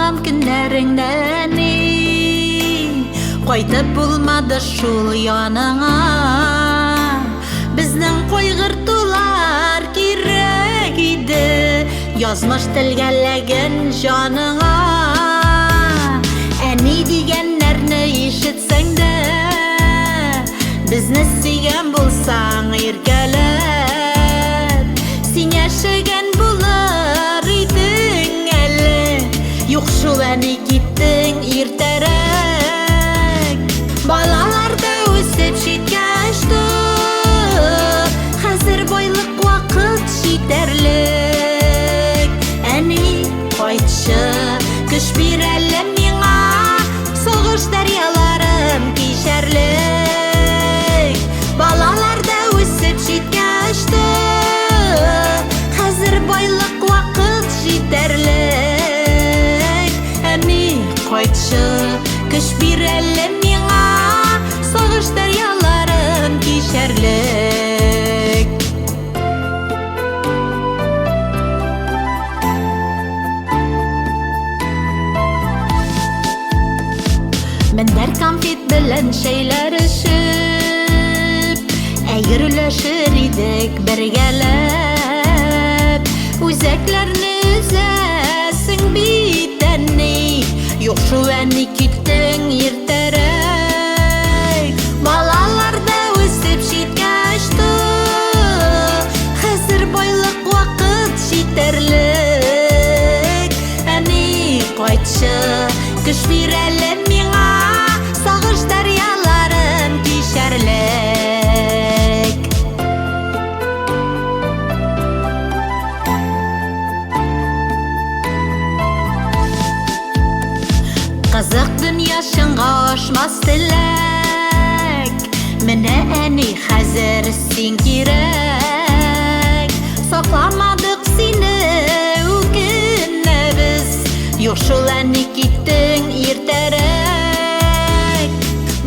Калган көннәреңдә ни Кайтып булмады шул яныңа. Безнең кайгыртулар кирәк иде, Язмыш телгәләгән җаныңа. Әни дигәннәрне ишетсәң дә, Безне сөйгән булсаң иркәләп, Син яшәгән булыр идең әле. Юк шул, әни, киттең иртәрәк. Балалар да үсеп җиткәч тә, Хәзер байлык вакыт җитәрлек. Әни, кайтчы, көч бир әле миңа, Сагыш дәрьяларын кичәрлек. Балалар да үсеп җиткәч тә, Хәзер байлык вакыт җитәрлек. Әни, кайтчы, көч бир әле миңа, Сагыш дәрьяларын кичәрлек. Мендәр конфет белән чәйләр эчеп, Әгер өләшер идек бергәләп. Үзәкләрне өзәсең бит, әни, Юк шул, әни, киттең иртәрәк. Балалар да үсеп җиткәч тә, Хәзер байлык вакыт җитәрлек. Әни, кайтчы, көч бир әле миңа, Сагыш дәрьяларын кичәрлек. Кызык дөнья, чынга ашмас теләк. Менә, әни, хәзер син кирәк. Сакламадык сине, үкенәбез. Юк шул, әни, киттең иртәрәк.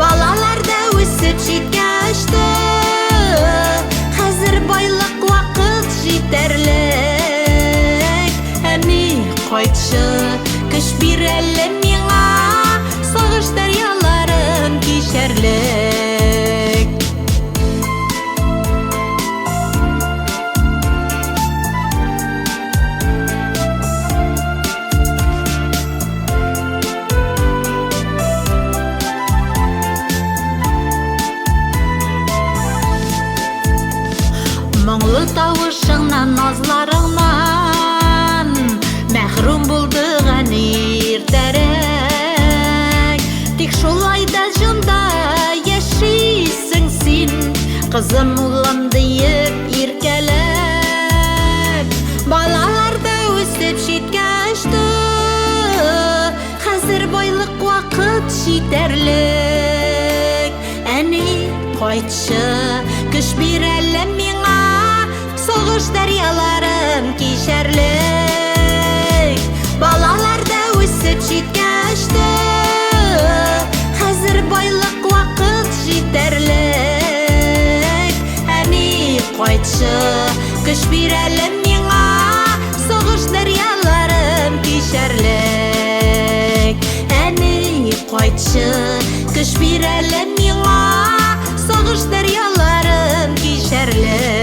Балалар да үсеп җиткәч тә, Хәзер байлык вакыт җитәрлек. Әни, кайтчы, көч бир әле миңа, Сагыш дәрьяларын кичәрлек. Моңлы тавышыңнан, назларыңнан Мәхрүм булдык, әни, иртәрәк. Тик шулай да җанда яшисең син, Кызым, улым диеп иркәләп. Балалар да үсеп җиткәч тә, Хәзер байлык вакыт җитәрлек. Әни, кайтчы, көч бир әле миңа, Сагыш дәрьяларын кичәрлек. Балалар да үсеп җиткәч тә, Хәзер байлык вакыт җитәрлек. Әни, кайтчы, көч бир әле миңа, Сагыш дәрьяларын кичәрлек. Әни, кайтчы, көч бир әле миңа, Сагыш дәрьяларын кичәрлек.